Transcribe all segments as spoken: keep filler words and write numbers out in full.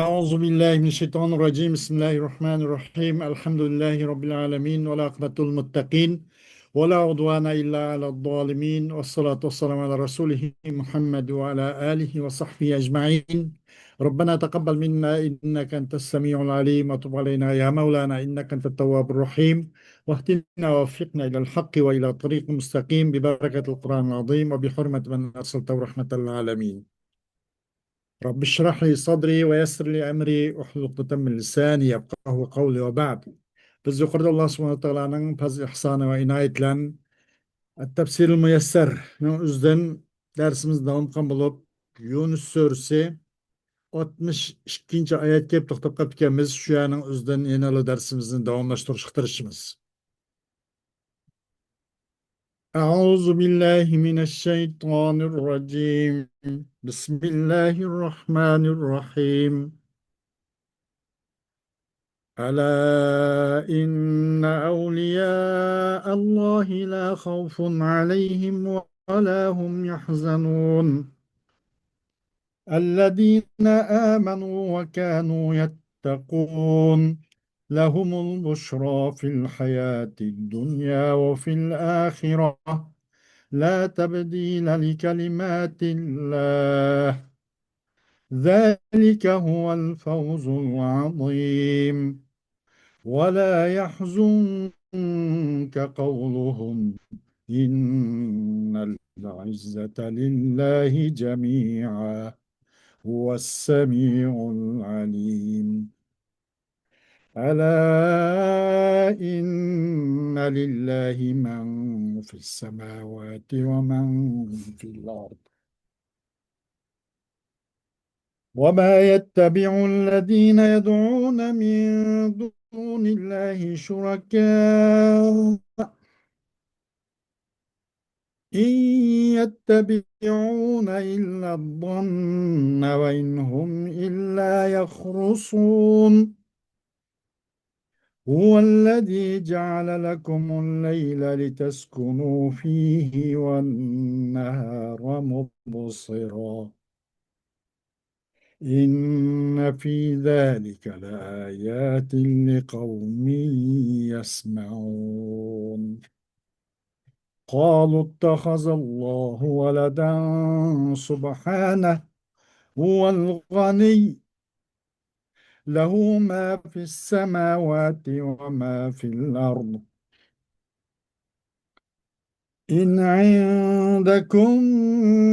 أعوذ بالله من الشيطان الرجيم. بسم الله الرحمن الرحيم. الحمد لله رب العالمين، والعاقبة للمتقين، ولا عدوان إلا على الظالمين، والصلاة والسلام على رسوله محمد وعلى آله وصحبه أجمعين. ربنا تقبل منا إنك أنت السميع العليم، وتب علينا يا مولانا إنك أنت التواب الرحيم، واهدنا ووفقنا إلى الحق وإلى طريق مستقيم ببركة القرآن العظيم وبحرمة من أرسلته رحمة للعالمين. رب اشرح لي صدري ويسر لي أمري واحلل عقدة من لساني يفقهوا قولي وبعد. بىز يۇقىرىدا ئاللا سۇبھانەھۇ ۋە تائالانىڭ پەزلى ئىھسانى ۋە ئىنايىتى بىلەن تەپسىرۇل مۇيەسسەرنىڭ ئۆزىدىن دەرسىمىزنى داۋام قىلغان بولۇپ، يۇنۇس سۈرىسى ئاتمىش ئىككىنچى ئايەتكە كېلىپ توختاپ قاپتىكەنمىز. شۇ يەرنىڭ ئۆزىدىن يەنىلا دەرسىمىزنى داۋاملاشتۇرۇشقا تىرىشىمىز. أعوذ بالله من الشيطان الرجيم. بسم الله الرحمن الرحيم. ألا إن أولياء الله لا خوف عليهم ولا هم يحزنون. الذين آمنوا وكانوا يتقون. لهم البشرى في الحياة الدنيا وفي الآخرة. لا تبديل لكلمات الله. ذلك هو الفوز العظيم. ولا يحزنك قولهم. إن العزة لله جميعا. هو السميع العليم. ألا إن لله من في السماوات ومن في الأرض. وما يتبع الذين يدعون من دون الله شركاء إن يتبعون إلا الظن وإن هم إلا يخرصون. هو الذي جعل لكم الليل لتسكنوا فيه والنهار مبصرا. إن في ذلك لآيات لقوم يسمعون. قالوا اتخذ الله ولدا سبحانه هو الغني له ما في السماوات وما في الأرض. إن عندكم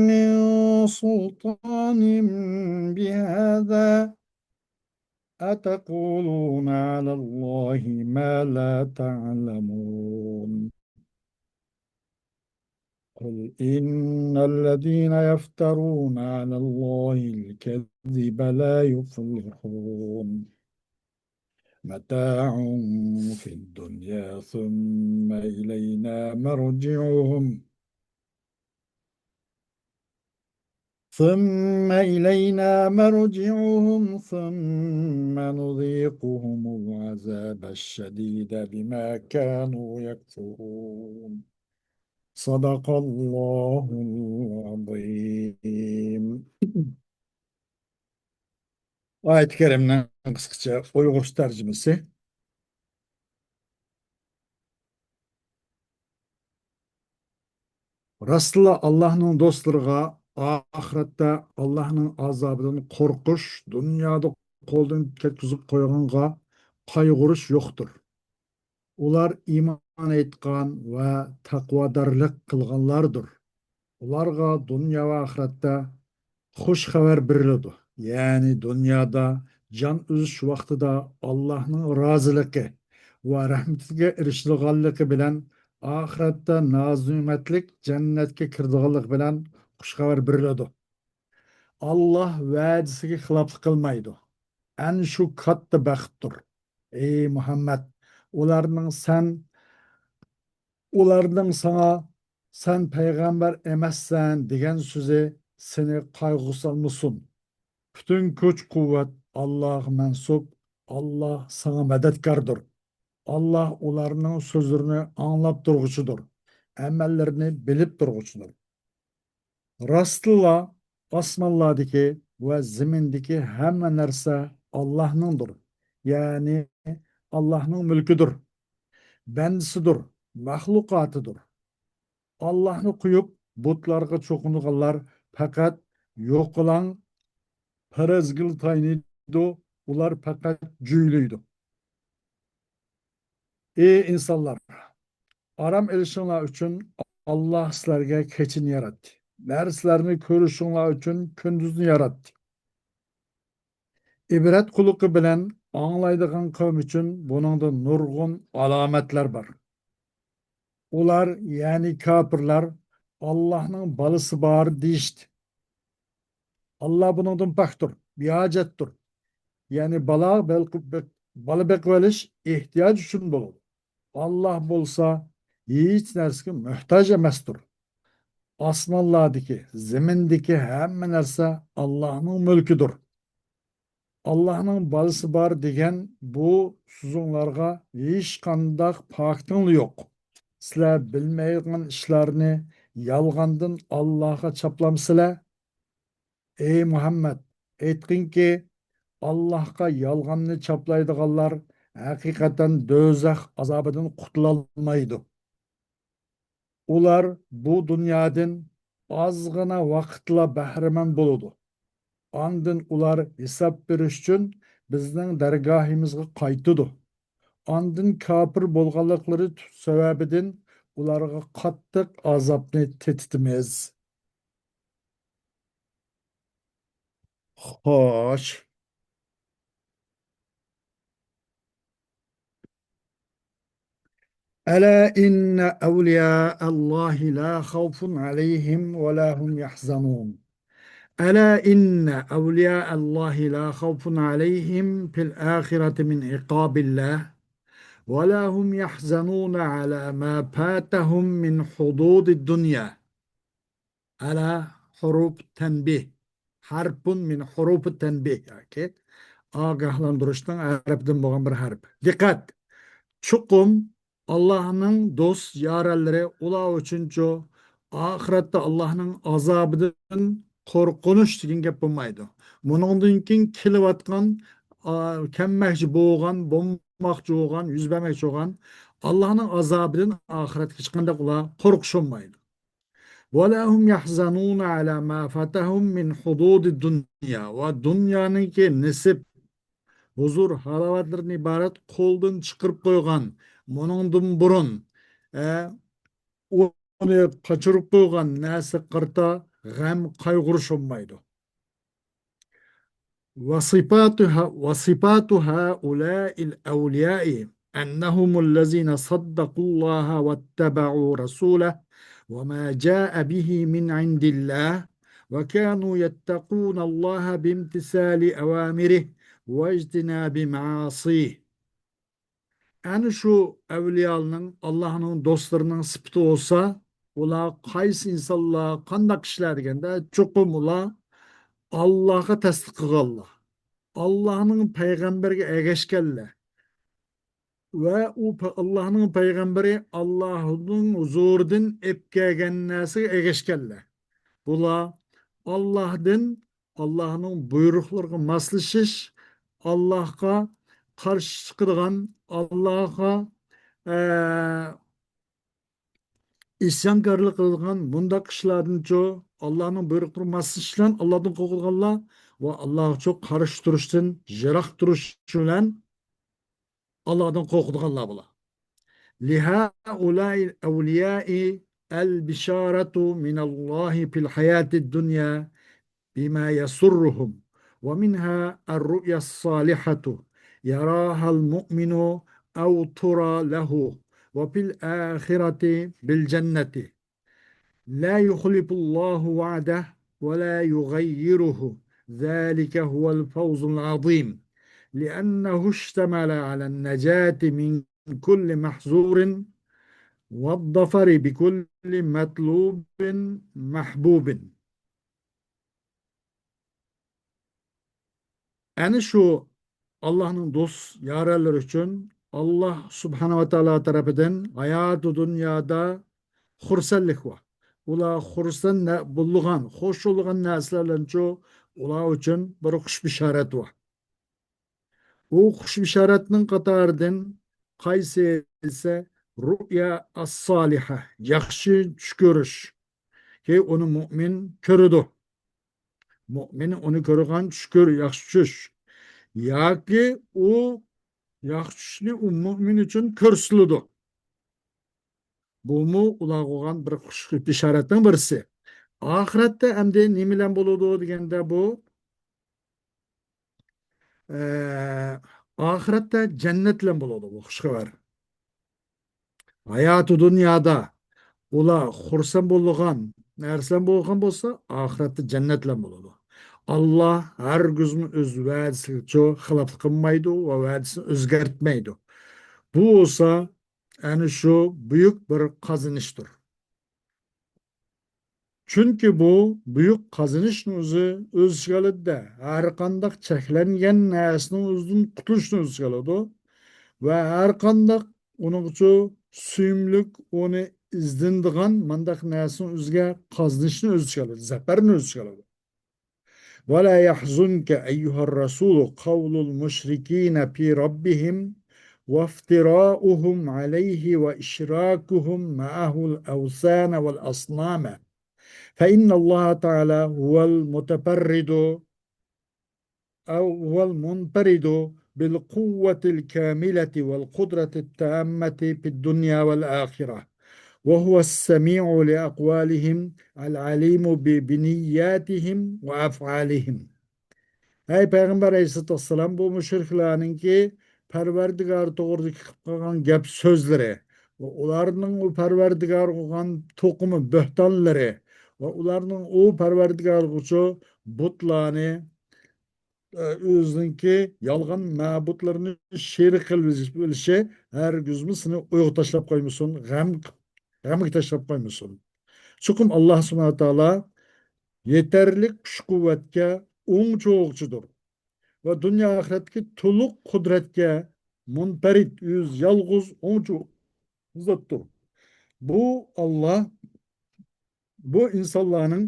من سلطان بهذا أتقولون على الله ما لا تعلمون. قل إن الذين يفترون على الله الكذب لا يفلحون. متاع في الدنيا ثم إلينا مرجعهم ثم إلينا مرجعهم ثم نذيقهم العذاب الشديد بما كانوا يكفرون. صدق الله العظيم. ئايەتى كەرىمنىڭ قىسقىچە ئۇيغۇرچە تەرجىمىسى. راستلا ئاللاھنىڭ دوستلىرىغا ئاخىرەتتە ئاللاھنىڭ ئازابىدىن قورقۇش، دۇنيادا قولدىن كەتكۈزۈپ قويغانغا قايغۇرۇش يوقتۇر. ئۇلار ئىمان ئېيتقان ۋە تەقۋادارلىق قىلغانلاردۇر. ئۇلارغا دۇنيا ۋە ئاخىرەتتە خۇش خەۋەر بېرىلىدۇ. يەنى دۇنيادا جان ئۈزۈش ۋاقتىدا ئاللاھنىڭ رازىلىقى ۋە رەھمىتىگە ئېرىشىدىغانلىقى بىلەن، ئاخىرەتتە نازۇنېمەتلىك جەننەتكە كىرىدىغانلىقى بىلەن خۇش خەۋەر بېرىلىدۇ. ئاللاھ ۋەدىسىگە خىلاپلىق قىلمايدۇ. ئەنە شۇ كاتتا بەختتۇر. ئەي مۇھەممەد، ئۇلارنىڭ سەن، ئۇلارنىڭ ساڭا «سەن پەيغەمبەر ئەمەسسەن» دېگەن سۆزى سېنى قايغۇغا سالمىسۇن. پۈتۈن كۈچ-قۇۋۋەت ئاللاھقا مەنسۇپ، ئاللاھ ساڭا مەدەتكاردۇر. ئاللاھ ئۇلارنىڭ سۆزلىرىنى ئاڭلاپ تۇرغۇچىدۇر، ئەمەللىرىنى بىلىپ تۇرغۇچىدۇر. راستلا ئاسمانلاردىكى ۋە زېمىندىكى ھەممە نەرسە ئاللاھنىڭدۇر، يەنى ئاللاھنىڭ مۈلكىدۇر، بەندىسىدۇر، مەخلۇقاتىدۇر. ئاللاھنى قويۇپ، بۇتلارغا چوقۇنىدىغانلار پەقەت يوقىلاڭ پەرەزگىلا تايىنىدۇ، ئۇلار پەقەت جۆيلەيدۇ. ئى ئىنسانلار! ئارام ئېلىشىڭلار ئۈچۈن ئاللاھ سىلەرگە كېچىنى ياراتتى. نەرسىلەرنى كۆرۈشۈڭلار ئۈچۈن كۈندۈزنى ياراتتى. ئىبرەت قۇلىقى بىلەن ئاڭلايدىغان قەۋم ئۈچۈن بۇنىڭدا نۇرغۇن ئالامەتلەر بار. ئۇلار، يەنى كاپىرلار، ئاللاھنىڭ بالىسى بار دېيىشتى. ئاللاھ بۇنىڭدىن پاكتۇر، بىھاجەتتۇر. يەنى بالا بەل-، بېق-، بالا بېقىۋېلىش ئېھتىياج ئۈچۈن بولىدۇ. ئاللاھ بولسا ھېچ نەرسىگە موھتاج ئەمەستۇر. ئاسمانلاردىكى، زېمىندىكى ھەممە نەرسە ئاللاھنىڭ مۈلكىدۇر. ئاللاھنىڭ بالىسى بار دېگەن بۇ سۆزۈڭلارغا ھېچقانداق پاكىتىڭلار يوق. سىلەر بىلمەيدىغان ئىشلارنى يالغاندىن ئاللاھقا چاپلامسىلەر؟ ئەي مۇھەممەد، ئېيتقىنكى، ئاللاھقا يالغاننى چاپلايدىغانلار ھەقىقەتەن دوزاخ ئازابىدىن قۇتۇلالمايدۇ. ئۇلار بۇ دۇنيادىن ئازغىنا ۋاقىتلا بەھرىمەن بولىدۇ. ئاندىن ئۇلار ھېساب بېرىش ئۈچۈن بىزنىڭ دەرگاھىمىزغا قايتىدۇ. ئاندىن كاپىر بولغانلىقلىرى سەۋەبىدىن ئۇلارغا قاتتىق ئازابنى تېتىتىمىز. خوش. ألا إن أولياء الله لا خوف عليهم ولا هم يحزنون. ألا إن أولياء الله لا خوف عليهم في الآخرة من عقاب الله ولا هم يحزنون على ما فاتهم من حظوظ الدنيا. ئەلا ھۇرۇپ تەنبىھ. ھەرپۇن مىن ھۇرۇپ تەنبىھ ياكى ئاگاھلاندۇرۇشنىڭ ھەرپىدىن بولغان بىر ھەرپ. دىققەت! چوقۇم ئاللاھنىڭ دوست يارەنلىرى ئۇلار ئۈچۈنچۇ ئاخىرەتتە ئاللاھنىڭ ئازابىدىن قورقۇنچ دېگەن گەپ بولمايدۇ. بۇنىڭدىن كېيىن كېلىۋاتقان، ئا، كەلمەكچى بولغان، بولماقچى بولغان، يۈز بەرمەكچى بولغان ئاللاھنىڭ ئازابىدىن ئاخىرەتتە ھېچقانداق ئۇلار قورقۇشۇلمايدۇ. ولا هم يحزنون على ما فاتهم من حظوظ الدنيا. ۋە دۇنيانىڭكى نېسىپ، ھۇزۇر، ھالاۋەتلىرىدىن ئىبارەت قولدىن چىقىرىپ قويغان، مۇنىڭدىن بۇرۇن، ئە، ئۇنى قاچۇرۇپ قويغان نەرسە قارىتا غەم، قايغۇرۇشۇلمايدۇ. وصفات ه-، وصفات هؤلاء الأولياء أنهم الذين صدقوا الله واتبعوا رسوله وما جاء به من عند الله وكانوا يتقون الله بامتثال أوامره واجتناب معاصيه. ئەنە شۇ ئەۋلىيالارنىڭ، ئاللاھنىڭ دوستلىرىنىڭ سۈپىتى بولسا، ئۇلار قايسى ئىنسانلار، قانداق كىشىلەر دېگەندە، چوقۇم ئۇلار ئاللاھقا تەسلىم قىلغانلار، ئاللاھنىڭ پەيغەمبىرىگە ئەگەشكەنلەر ۋە ئۇ پە-، ئاللاھنىڭ پەيغەمبىرى ئاللاھنىڭ ھۇزۇرىدىن ئېلىپ كەلگەن نەرسىگە ئەگەشكەنلەر. بۇلار ئاللاھدىن، ئاللاھنىڭ بۇيرۇقلىرىغا ماسلىشىش، ئاللاھقا قارشى چىقىدىغان، ئاللاھقا، ئە، ئىسيانكارلىق قىلىدىغان مۇنداق ئىشلاردىنچۇ، ئاللاھنىڭ بۇيرۇقلىرىغا ماسلىشىش بىلەن ئاللاھتىن قورقىدىغانلار ۋە ئاللاھقا قارشى تۇرۇشتىن يىراق تۇرۇش بىلەن ئاللاھتىن قورقىدىغانلار بۇلار. لهؤلاء الأولياء البشارة من الله في الحياة الدنيا بما يسرهم، ومنها الرؤيا الصالحة يراها المؤمن أو ترى له، وفي الآخرة بالجنة، لا يخلف الله وعده ولا يغيره، ذلك هو الفوز العظيم، لأنه اشتمل على النجاة من كل محذور والظفر بكل مطلوب محبوب. ئەنە شۇ ئاللاھنىڭ دوست يارەنلىرى ئۈچۈن ئاللاھ سۇبھانەھۇ ۋە تائالا تەرىپىدىن ھاياتى دۇنيادا خۇرسەنلىك بار. ئۇلار خۇرسەن نە-، بولىدىغان، خوش بولىدىغان نەرسىلەر بىلەنچۇ ئۇلار ئۈچۈن بىر خۇش بېشارەت بار. ئۇ خۇش بېشارەتنىڭ قاتارىدىن قايسى دېسە، رۇئيا ئەس-سالىھە، ياخشى چۈش كۆرۈش. كى ئۇنى مۆمىن كۆرىدۇ. مۆمىن ئۇنى كۆرىدىغان چۈش كۆر-، ياخشى چۈش. ياكى ئۇ ياخشى چۈشنى ئۇ مۆمىن ئۈچۈن كۆرسىتىلىدۇ. بۇمۇ ئۇلارغا بولغان بىر خۇش بېشارەتنىڭ بىرسى. ئاخىرەتتە ئەمدى نېمە بىلەن بولىدۇ دېگەندە، بۇ، ئە، ئاخىرەتتە جەننەت بىلەن بولىدۇ بۇ خۇش خەۋەر. ھاياتى دۇنيادا ئۇلار خۇرسەن بولىدىغان نەرسە بىلەن بولغان بولسا، ئاخىرەتتە جەننەت بىلەن بولىدۇ. ئاللا ھەرگىزمۇ ئۆز ۋەدىسىگە خىلاپلىق قىلمايدۇ ۋە ۋەدىسىنى ئۆزگەرتمەيدۇ. بۇ بولسا ئەنە شۇ بۈيۈك بىر قازىنىشتۇر. چۈنكى بۇ بۈيۈك قازىنىشنى ئۆزى ئۆز ئىچىگە ئالىدۇ-دە، ھەر قانداق چەكلەنگەن نەرسىنىڭ ئۆزىدىن قۇتۇلۇشنى ئۆز ئىچىگە ئالىدۇ ۋە ھەر قانداق ئۇنىڭغىچۇ سۆيۈملۈك، ئۇنى ئىزدىنىدىغان مانداق نەرسىنىڭ ئۆزىگە قازىنىشنى ئۆز ئىچىگە ئالىدۇ، زەپەرنى ئۆز ئىچىگە ئالىدۇ. ولا يحزنك أيها الرسول قول المشركين في ربهم وافتراؤهم عليه وإشراكهم معه الأوثان والأصنام، فإن الله تعالى هو المتفرد أو هو المنفرد بالقوة الكاملة والقدرة التامة في الدنيا والآخرة، وهو السميع لأقوالهم العليم ب-، بنياتهم وأفعالهم. ئەي پەيغەمبەر ئەلەيھىسسالاتۇ ۋەسسالام، بۇ مۇشرىكلارنىڭكى پەرۋەردىگار توغرىدىكى قىلىپ قالغان گەپ سۆزلىرى ۋە ئۇلارنىڭ ئۇ پەرۋەردىگارغا قىلغان توقۇما بۆھتانلىرى ۋە ئۇلارنىڭ ئۇ پەرۋەردىگارغىچۇ بۇتلارنى، ئۆزىنىڭكى يالغان مەبۇدلىرىنى شېرىك قىلىۋېلىشى ھەرگىزمۇ سېنى ئويغا تاشلاپ قويمىسۇن، غەم، غەمگە تاشلاپ قويمىسۇن. چوقۇم ئاللا سۇبھانەھۇ ۋە تائالا يېتەرلىك كۈچ-قۇۋۋەتكە ئوڭچۇغۇچىدۇر ۋە دۇنيا ئاخىرەتتىكى تولۇق قۇدرەتكە مۇنپەرىد، ئۆزى يالغۇز ئوڭچۇ زاتتۇر. بۇ ئاللا بۇ ئىنسانلارنىڭ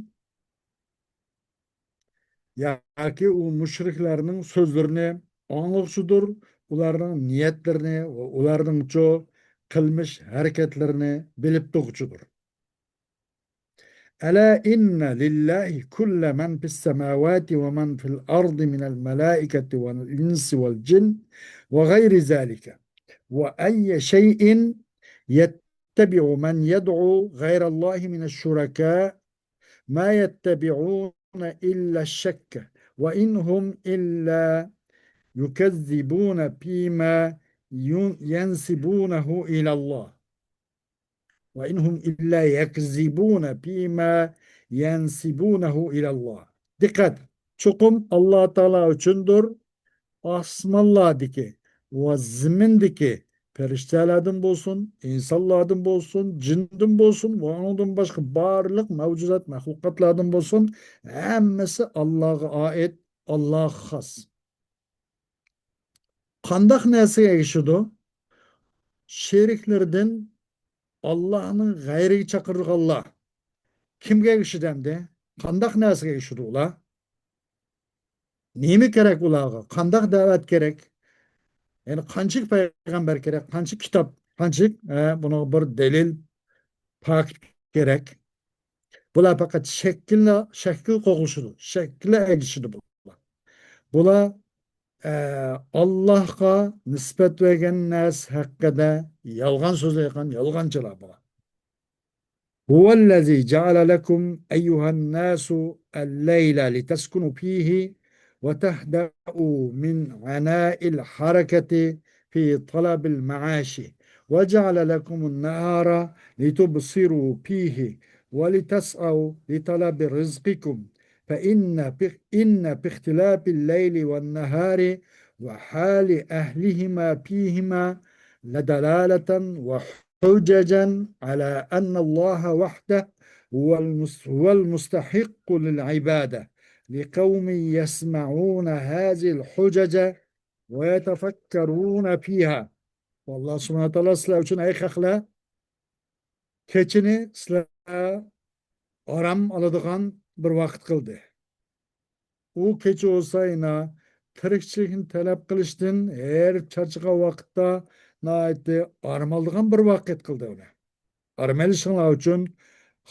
ياكى ئۇ مۇشرىكلارنىڭ سۆزلىرىنى ئاڭلىغۇچىدۇر، ئۇلارنىڭ نىيەتلىرىنى ۋە ئۇلارنىڭچۇ قىلمىش ھەرىكەتلىرىنى بىلىپ تۇرغۇچىدۇر. ألا إن لله كل من في السماوات ومن في الأرض من الملائكة والإنس والجن وغير ذلك، وأي شيء يتبع من يدعو غير الله من الشركاء ما يتبعون إلا الشك وإن هم إلا يكذبون فيما ين-، ينسبونه إلى الله. وإن هم إلا يكذبون فيما ينسبونه إلى الله. دىققەت! چوقۇم ئاللا تائالا ئۈچۈندۇر. ئاسمانلاردىكى ۋە زېمىندىكى پەرىشتەلەردىن بولسۇن، ئىنسانلاردىن بولسۇن، جىندىن بولسۇن ۋە ئۇنىڭدىن باشقا بارلىق مەۋجۇدات، مەخلۇقاتلاردىن بولسۇن، ھەممىسى ئاللاغا ئائىت، ئاللاغا خاس. قانداق نەرسىگە ئەگىشىدۇ؟ شېرىكلىرىدىن ئاللانىڭ غەيرىگە چاقىرىدىغانلار كىمگە ئەگىشىدۇ ئەمدى؟ قانداق نەرسىگە ئەگىشىدۇ ئۇلار؟ نېمە كېرەك ئۇلارغا؟ قانداق دەۋەت كېرەك؟ يەنى قانچىلىك پەيغەمبەر كېرەك؟ قانچىلىك كىتاب؟ قانچىلىك، ئە، بۇنىڭغا بىر دەلىل، پاكىت كېرەك؟ بۇلار پەقەت شەكىللا، شەكىل قوغلىشىدۇ، شەكىللا ئەگىشىدۇ بۇلار. بۇلار، ئە، ئاللاھقا نىسبەت بەرگەن نەرسە ھەققىدە يالغان سۆزلەيدىغان يالغانچىلار بۇلار. هو الذي جعل لكم أيها الناس الليل لتسكنوا فيه وتهدأوا من عناء الحركة في طلب المعاش، وجعل لكم النهار لتبصروا فيه ولتسعوا لطلب رزقكم، فإن في، إن في اختلاف الليل والنهار وحال أهلهما فيهما لدلالة وحججا على أن الله وحده هو المس-، هو المستحق للعبادة، لقوم يسمعون هذه الحجج ويتفكرون فيها. ئاللا سۇبھانەھۇ ۋە تائالا سىلەر ئۈچۈن، ئەي خەقلەر، كېچىنى سىلەر ئارام ئالىدىغان بىر ۋاقىت قىلدى. ئۇ كېچە بولسا يەنە تىرىكچىلىكنى تەلەپ قىلىشتىن ھېرىپ چارچىغان ۋاقىتتا ناھايىتى ئارام ئالىدىغان بىر ۋاقىت قىلدى ئۇنى. ئارام ئېلىشىڭلار ئۈچۈن،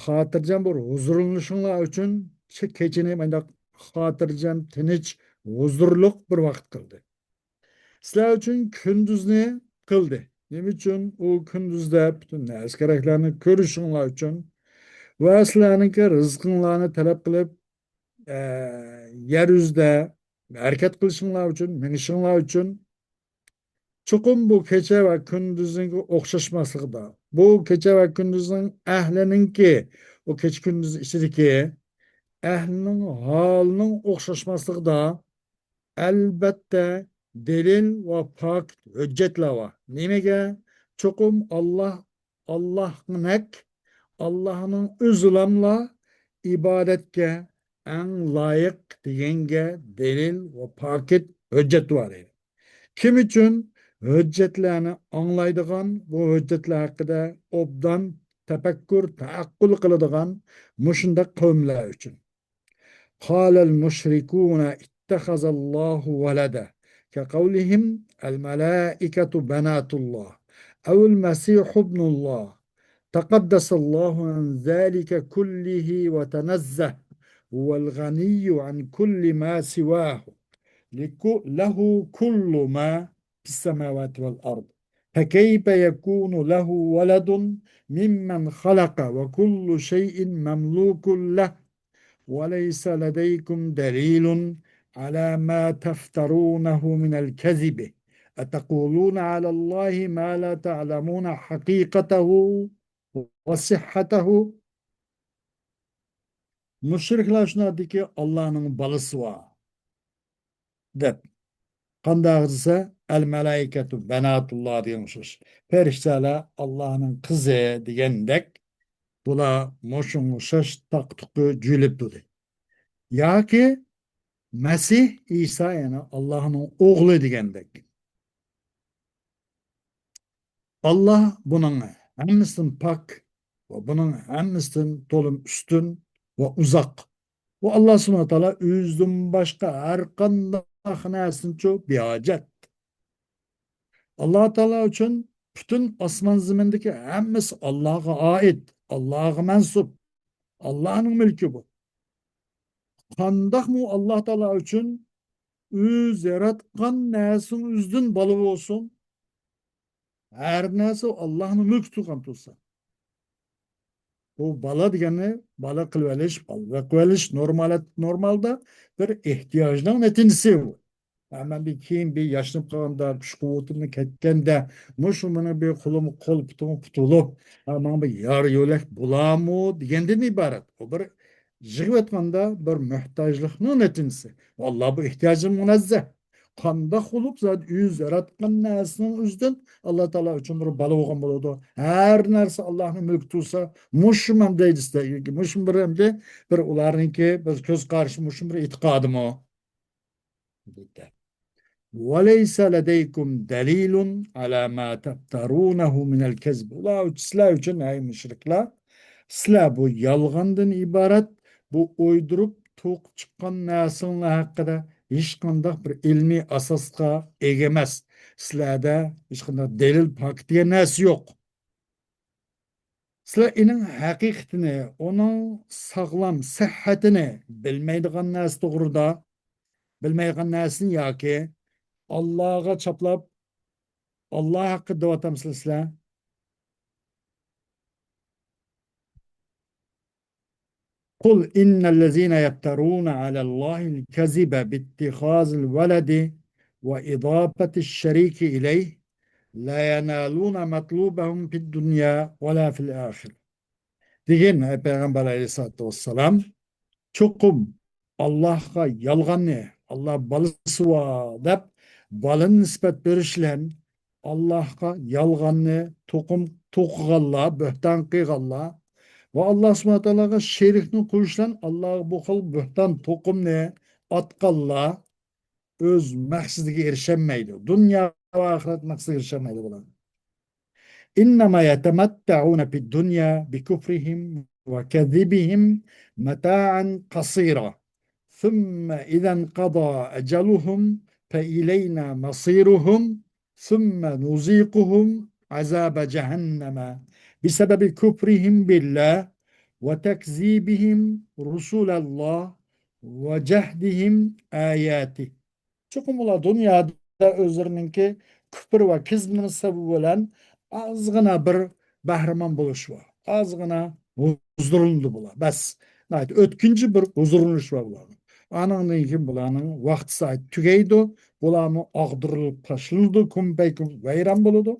خاتىرجەم بىر ھۇزۇرلىنىشىڭلار ئۈچۈن شۇ كېچىنى مۇنداق خاتىرجەم، تىنچ، ھۇزۇرلۇق بىر ۋاقىت قىلدى. سىلەر ئۈچۈن كۈندۈزنى قىلدى. نېمە ئۈچۈن؟ ئۇ كۈندۈزدە پۈتۈن نەرسە-كېرەكلەرنى كۆرۈشۈڭلار ئۈچۈن ۋە سىلەرنىڭكى رىزقىڭلارنى تەلەپ قىلىپ، ئە، يەر يۈزىدە ھەرىكەت قىلىشىڭلار ئۈچۈن، مېڭىشىڭلار ئۈچۈن. چوقۇم بۇ كېچە ۋە كۈندۈزنىڭكى ئوخشاشماسلىقىدا، بۇ كېچە ۋە كۈندۈزنىڭ ئەھلىنىڭكى، ئۇ كېچە-كۈندۈز ئىچىدىكى ئەھلىنىڭ ھالىنىڭ ئوخشاشماسلىقىدا، ئەلبەتتە، دەلىل ۋە پاكىت ھۆججەتلەر بار. نېمىگە؟ چوقۇم ئاللاھ، ئاللاھنەك، ئاللاھنىڭ ئۆزىلاملا ئىبادەتكە ئەڭ لايىق دېگەنگە دەلىل ۋە پاكىت ھۆججەت بار دەيدۇ. كىم ئۈچۈن؟ ھۆججەتلەرنى ئاڭلايدىغان، بۇ ھۆججەتلەر ھەققىدە ئوبدان تەپەككۇر، تەئەققۇل قىلىدىغان مۇشۇنداق قەۋملەر ئۈچۈن. قال المشركون اتخذ الله ولدا كقولهم الملائكة بنات الله أو المسيح ابن الله تقدس الله عن ذلك كله وتنزه، هو الغني عن كل ما سواه، لك-، له كل ما في السماوات والأرض، فكيف يكون له ولد ممن خلق وكل شيء مملوك له، وليس لديكم دليل على ما تفترونه من الكذب، أتقولون على الله ما لا تعلمون حقيقته وصحته. مۇشرىكلار شۇنداق دېدىكى، ئاللانىڭ بالىسى بار دەپ. قانداق دېسە، ئەل مەلائىكەتۇ بەناتۇللا دېگەن ئوخشاش. پەرىشتەلەر ئاللانىڭ قىزى دېگەندەك، بۇلار مۇشۇنىڭغا ئوخشاش تاقا-تۇقا جۈيلۈپ تۇردى. ياكى مەسىھ ئىسا، يەنى ئاللانىڭ ئوغلى دېگەندەك. ئاللا بۇنىڭ ھەممىسىدىن پاك ۋە بۇنىڭ ھەممىسىدىن تولىمۇ ئۈستۈن ۋە ئۇزاق. ۋە ئاللا سۇبھانەھۇ ۋە تائالا ئۆزىدىن باشقا ھەر قانداق نەرسىدىنچۇ بىھاجەت. ئاللا تائالا ئۈچۈن پۈتۈن ئاسمان زېمىندىكى ھەممىسى ئاللاغا ئائىت، ئاللاغا مەنسۇپ، ئاللانىڭ مۈلكى بۇ. قانداقمۇ ئاللا تائالا ئۈچۈن ئۆزى ياراتقان نەرسىنىڭ ئۆزىدىن بالا بولسۇن؟ ھەر نەرسە ئاللانىڭ مۈلكى تۇرغان تۇرسا. بۇ بالا دېگەننى بالا قىلىۋېلىش، بالا بېقىۋېلىش نورمال، نورمالدا بىر ئېھتىياجنىڭ نەتىجىسى بۇ. ھە، مەن بىر كېيىن بىر ياشىنىپ قالغاندا، كۈچ قۇۋۋىتىم كەتكەندە، مۇشۇ مېنىڭ بىر قولۇم، قول پۇتۇم پۇتۇلۇپ، ھە، ماڭا بىر يار يۆلەك بولارمۇ دېگەندىن ئىبارەت. ئۇ بىر يىغىۋاتقاندا بىر موھتاجلىقنىڭ نەتىجىسى. ئاللا بۇ ئېھتىياجدىن مۇنەززەھ. قانداق بولۇپ زادى ئۆزى ياراتقان نەرسىنىڭ ئۆزىدىن ئاللا تائالا ئۈچۈن بىر بالا بولغان بولىدۇ؟ ھەر نەرسە ئاللانىڭ مۈلكى تۇرسا، مۇشۇ مەنبەدە، مۇشۇ بىر ئەمدى بىر ئۇلارنىڭكى بىر كۆز قارىشى، مۇشۇ بىر ئېتىقادىمۇ؟ دېدى. وليس لديكم دليل على ما تفترونه من الكذب. ئۇلار، سىلەر ئۈچۈن، ئەي مۇشرىكلار، سىلەر بۇ يالغاندىن ئىبارەت، بۇ ئويدۇرۇپ توقۇپ چىققان نەرسىڭلار ھەققىدە ھېچقانداق بىر ئىلمىي ئاساسقا ئىگە ئەمەس. سىلەردە ھېچقانداق دەلىل، پاكىت دېگەن نەرسە يوق. سىلەر ئېنىڭ ھەقىقىتىنى، ئۇنىڭ ساغلام سىھھەتىنى بىلمەيدىغان نەرسە توغرىدا، بىلمەيدىغان نەرسىنى ياكى ئاللاغا چاپلاپ، ئاللا ھەققىدە دەۋاتامسىلەر سىلەر؟ قل إن الذين يفترون على الله الكذب باتخاذ الولد وإضافة الشريك إليه لا ينالون مطلوبهم في الدنيا ولا في الآخرة. دېگىن، ئەي پەيغەمبەر ئەلەيھىسسالاتۇ ۋەسسالام، چوقۇم ئاللاھقا يالغاننى، ئاللا بالىسى بار دەپ، بالىنى نىسبەت بېرىش بىلەن ئاللاھقا يالغاننى توقۇم توقۇغانلار، بۆھتان قىلغانلار ۋە ئاللا سۇبھانەھۇ ۋە تائالاغا شېرىكنى قويۇش بىلەن ئاللاغا بۇ خىل بۆھتان توقۇمنى ئاتقانلار ئۆز مەقسىتىگە ئېرىشەلمەيدۇ. دۇنيا ۋە ئاخىرەت مەقسىتىگە ئېرىشەلمەيدۇ بۇلار. إنما يتمتعون في الدنيا بكفرهم وكذبهم متاعا قصيرا ثم إذا انقضى أجلهم فإلينا مصيرهم ثم نذيقهم عذاب جهنم بسبب كفرهم بالله وتكذيبهم رسل الله وجحدهم آياته. چوقۇم ئۇلار دۇنيادا ئۆزلىرىنىڭكى كۇپر ۋە كىزبىنىڭ سەۋەبى بىلەن ئازغىنا بىر بەھرىمەن بولۇش بار. ئازغىنا ھۇزۇرلىنىدۇ بۇلار. بەس، ناھايىتى ئۆتكۈنچى بىر ھۇزۇرلىنىش بار بۇلارنىڭ. ئانىڭدىن كېيىن بۇلارنىڭ ۋاقتى سائىتى تۈگەيدۇ. بۇلارمۇ ئاغدۇرۇلۇپ تاشلىنىدۇ، كۈمپەيكۈم ۋەيران بولىدۇ.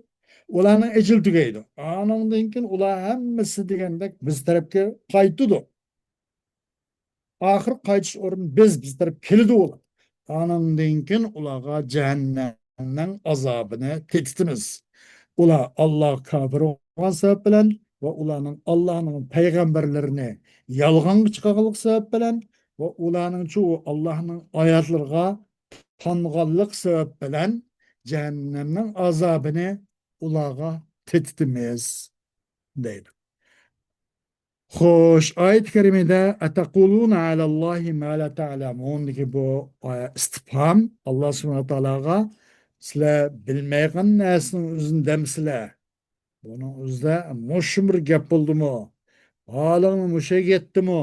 ئۇلارنىڭ ئەجىلى تۈگەيدۇ. ئانىڭدىن كېيىن ئۇلار ھەممىسى دېگەندەك بىز تەرەپكە قايتىدۇ. ئاخىر قايتىش ئورنى بىز، بىز تەرەپ كېلىدۇ ئۇلار. ئانىڭدىن كېيىن ئۇلارغا جەھەننەمنىڭ ئازابىنى تېتىتىمىز. ئۇلار ئاللاغا كاپىر بولغان سەۋەب بىلەن ۋە ئۇلارنىڭ ئاللانىڭ پەيغەمبەرلىرىنى يالغانغا چىقارغانلىقى سەۋەب بىلەن ۋە ئۇلارنىڭچۇ ئاللانىڭ ئايەتلىرىغا تانغانلىق سەۋەب بىلەن جەھەننەمنىڭ ئازابىنى ئۇلارغا تېتىتىمىز، دەيدۇ. خوش، ئايەت كەرىمىدە «ئەتەقۇلۇنە ئەلەللاھى ما لا تەلەمۇن» دىكى بۇ، ئە، ئىستىپھام، ئاللا سۇبھانەھۇ تائالاغا «سىلەر بىلمەيدىغان نەرسىنىڭ ئۆزىنى دەمسىلەر؟» بۇنىڭ ئۆزىدە مۇشۇ بىر گەپ بولدىمۇ؟ ھالىڭلار مۇشۇ يەتتىمۇ؟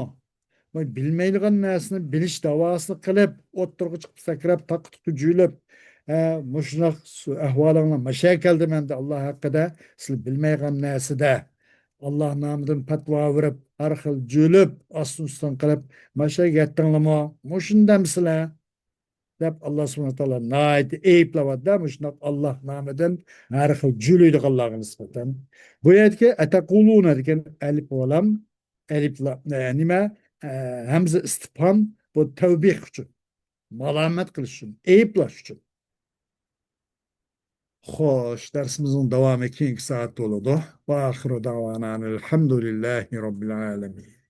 بۇ بىلمەيدىغان نەرسىنى بىلىش داۋاسىنى قىلىپ، ئوتتۇرىغا چىقىپ سەكرەپ، تاققا تۇققا جۈيلۈپ، ھە، مۇشۇنداق سۇ-، ئەھۋالىڭلار ماشۇ كەلدى مەندە ئاللا ھەققىدە، سىلەر بىلمەيدىغان نەرسىدە، ئاللا نامىدىن پەتۋا بېرىپ، ھەر خىل جۈيلۈپ، ئاستىن ئۈستۈن قىلىپ، ماشۇ يەتتىڭلارمۇ؟ مۇشۇندامسىلەر؟ دەپ، ئاللا سۇبھانەھۇ تائالا ناھايىتى ئەيىبلەۋاتىدۇ، مۇشۇنداق ئاللا نامىدىن ھەر خىل جۈيلەيدىغانلارغا نىسبەتەن. بۇ يەردىكى «ئەتەقۇلۇنە» دېگەن ئەلىپ ۋالام، ئەلىپ لا-، ئە، نېمە، ئە، ھەمزە ئىستىپھام، بۇ تەۋبىھ ئۈچۈن، مالامەت قىلىش ئۈچۈن، ئەيىبلەش ئۈچۈن. خوش، دەرسىمىزنىڭ داۋامى كېيىنكى سائەتتە بولىدۇ. ۋە ئاخىرۇ دەۋانا ئەنىل ھەمدۇلىللاھى رەببىل ئالەمىن.